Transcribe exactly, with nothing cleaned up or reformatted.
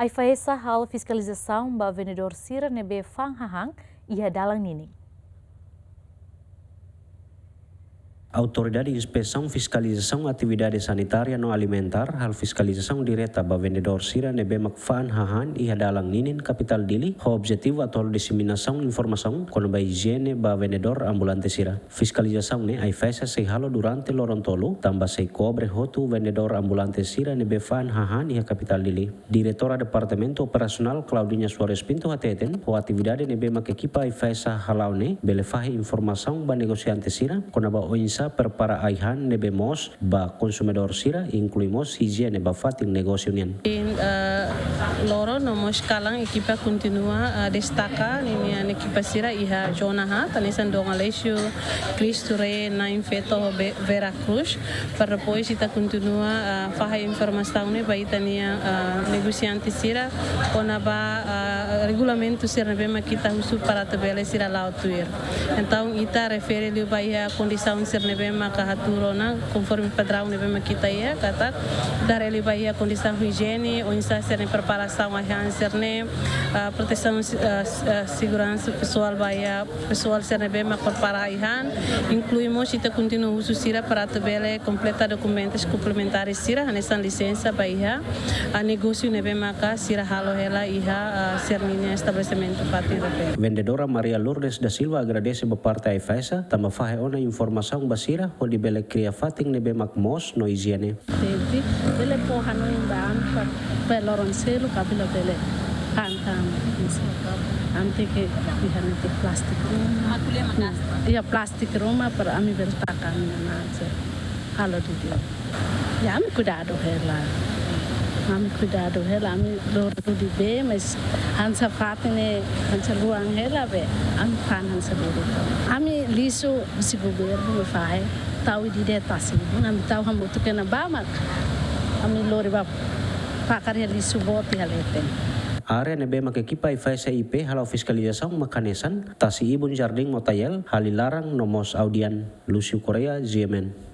AIFAESA halo fiskalizasaun ba vendedór sira ne'ebé fa'an hahán iha dalan ninin. Autoridade Inspesaun Fiskalizasaun Atividade Sanitária no Alimentár halo fiskalizasaun direta ba vendedór sira ne'ebé mak fa'an hahán iha dalan ninin kapitál Dili, ho objetivu atu halo diseminasaun informasaun kona-ba ijiene ba vendedór ambulante sira. Fiskalizasaun ne'e AIFAESA sei halo durante loron tolu, tanba sei kobre hotu vendedór ambulante sira ne'ebé fa'an hahán iha kapitál Dili. Diretora Departamentu Operasionál Claudinha Soares Pinto hateten, ho atividade ne'ebé mak ekipa AIFAESA hala'o ne'e bele fahe informasaun ba negosiante sira kona-ba oinsá prepara ai-han ne'ebé moos ba konsumidór sira, inklui mós ijiene ba fatin negósiu nian. Em, eh, loron no mós kalan ekipa kontinua, eh, destaka ninia ekipa sira iha zona haat, hanesan Dom Aleixo, Cristo Rei, Nain Feto, Be-, Vera Cruz. Para depois ita kontinua, ah, fahe informasaun ne'e ba ita-nia, ah, negosiante sira kona-ba, ah, regulamentu sira ne'ebé mak ita husu para atu bele sira la'o tuir. Entaun ita refere liu ba iha kondisaun sira ne'ebé mak hatuur ona konforme padraun ne'ebé mak ita iha, katak ita haree liu ba iha kondisaun ijiene, oinsá sira-nia preparasaun ai-han sira-ne'e, ah, protesaun, ah, ah, seguransa pesoál ba iha pesoál sira ne'ebé mak prepara ai-han, inklui mós ita kontinua husu sira para atu bele kompleta dokumentus komplementáriu sira, hanesan lisensa ba iha, ah, negósiu ne'ebé maka sira halo hela iha, ah, sira-ninia estabelesimentu fatin refere. Vendedora Maria Lourdes da Silva agradese ba parte AIFAESA, tanba fahe ona informasaun ba sira, hodi bele kria fatin ne'ebé mak moos no ijiene. Tenti, bele fó hanoin ba ami para, para loron seluk, apabila bele fa'an tan. Ami tenke iha netik plástiku ruma. Iha plástiku ruma para ami bele taka ami-nia masa. Halo didi'ak. Ya, ami kuidadu hela. Ami kuidadu hela, ami lori dudi be, mas hanesan fatin ne'e, hanesan luan hela be, ami fa'an hanesan dudi. Ami lixu husi governu mak fahe, tau ida-idak tasi ibun, ami tau hamutuk iha ne'ebá mak ami lori ba fakar iha lixu boot iha leten. Área ne'ebé mak ekipa AIFAESA I P hala'o fiskalizasaun mak hanesan, tasi ibun, jardín, Motael, hali laran no mós Audian. Lúcio Correia, G M N.